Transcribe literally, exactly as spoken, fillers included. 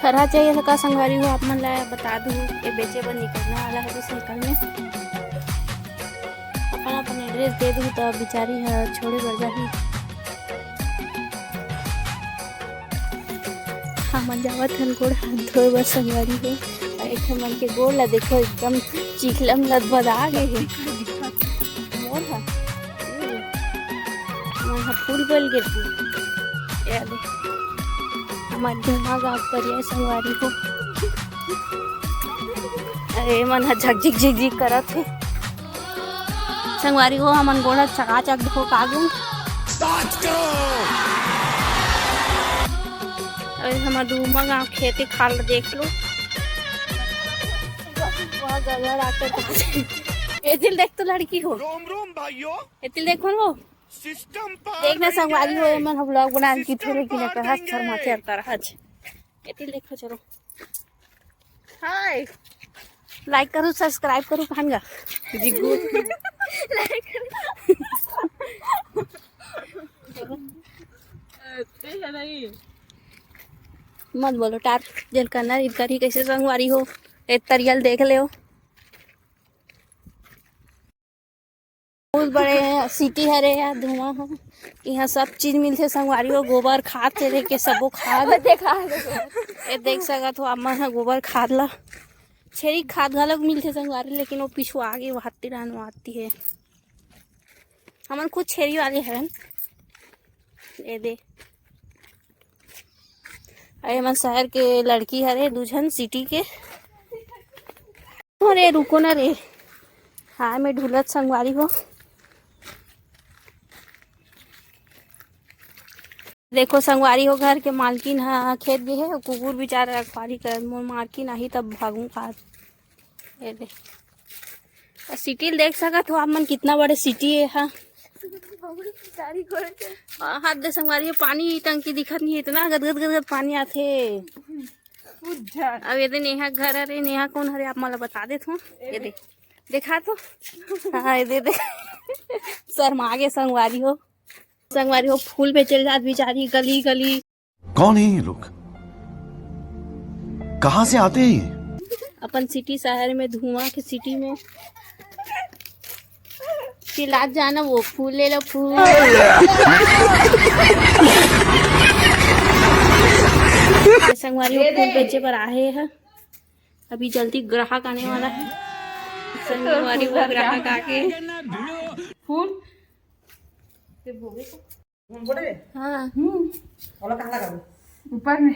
थरहा चाहिए था का संगवारी हो, आप मन ला बता दूँ, ये बेचे बर निकलने वाला है, बस निकलने अपन अपन एड्रेस दे दूँ तो बिचारी ह छोड़े बर जाही। हमन जावत हन गोड़ हाथ धोए बर संगवारी हो। अउ एक ठन मन के गोड़ ला देखो, एकदम चिखला म लदबदा गे हे। मोर ह, मन ह फूल बन गे। ये दे, हमर धुमा गाँव परिया संगवारी हो। अरे मन ह झकझिक झिकझिक करत हे। संगवारी हो, हमन गोड़ चकाचक धो के आ गेन। अरे हमर धुमा गाँव खेती खार ल देख लो। वहाँ गंगा डॉक्टर पास। एतिल देख तो लड़की हो। रोम रोम भाइयों। एतिल देखो ना वो। सिस्टम पार देखना नहीं संगवारी हो, है। ये मन हम vlog बनान की थे, सिस्टम लेकिन पार कर हाथ नहीं शर्मा है। थे कर हाथ। एतिल देखो, चलो। हाय। Like करो, subscribe करो, कहन गा। जिग्गू। Like करो। मत बोलो टार, जेन करना रीत करी कैसे संगवारी हो, ए तरियल देख ले हो। बहुत बड़े सिटी हरे यार, धुआं ह। यहाँ सब चीज मिलथे संगवारी हो, गोबर खाद से लेके सबो खाद। देखा है, देखो। ये देख सकत हो, आप मन ह गोबर खाद ला, छेरी खाद घलोक मिलथे संगवारी, लेकिन वो पीछू आगे वहाती रहन आती है। हमन खुद छेरी वाले हरन। ये दे, अरे हमन शहर के लड़की हरे, दू झन सिटी के। अरे रुको ना रे, हाय में ढुलत संगवारी हो। देखो संगवारी हो, घर के मालकिन ह खेत गे हे, कुकुर बेचारा रखवारी करत, मोर मालकिन आही तब भागूं खात। ये दे, अउ सिटी ल देख सकत हो आप मन, कितना बड़े सिटी हे हा। बहुत गाड़ी घोड़े के। आ, हाथ दे संगवारी हो, पानी टंकी दिखत नहीं, इतना गदगद गदगद पानी आथे। उज्जर। अब ये दे नेहा घर हरे, नेहा कौन हरे आप मन ला बता देत हो। ये दे, देखा तो। हाँ, ये दे दे। शर्मा गे संगवारी हो। संगवारी हो, फूल बेचे ल जात बिचारी गली गली। कौन है ये लोग? कहाँ से आते हैं ये? अपन सिटी शहर में, धुआं के सिटी में चिल्लात जाना, वो फूल ले लो, फूल। संगवारी हो, फूल बेचे बर आहे ह, अभी जल्दी ग्राहक आने वाला है। संगवारी हो, ग्राहक आके फूल। हाँ। हम्म। ओला कहाँ लगाबो? ऊपर में।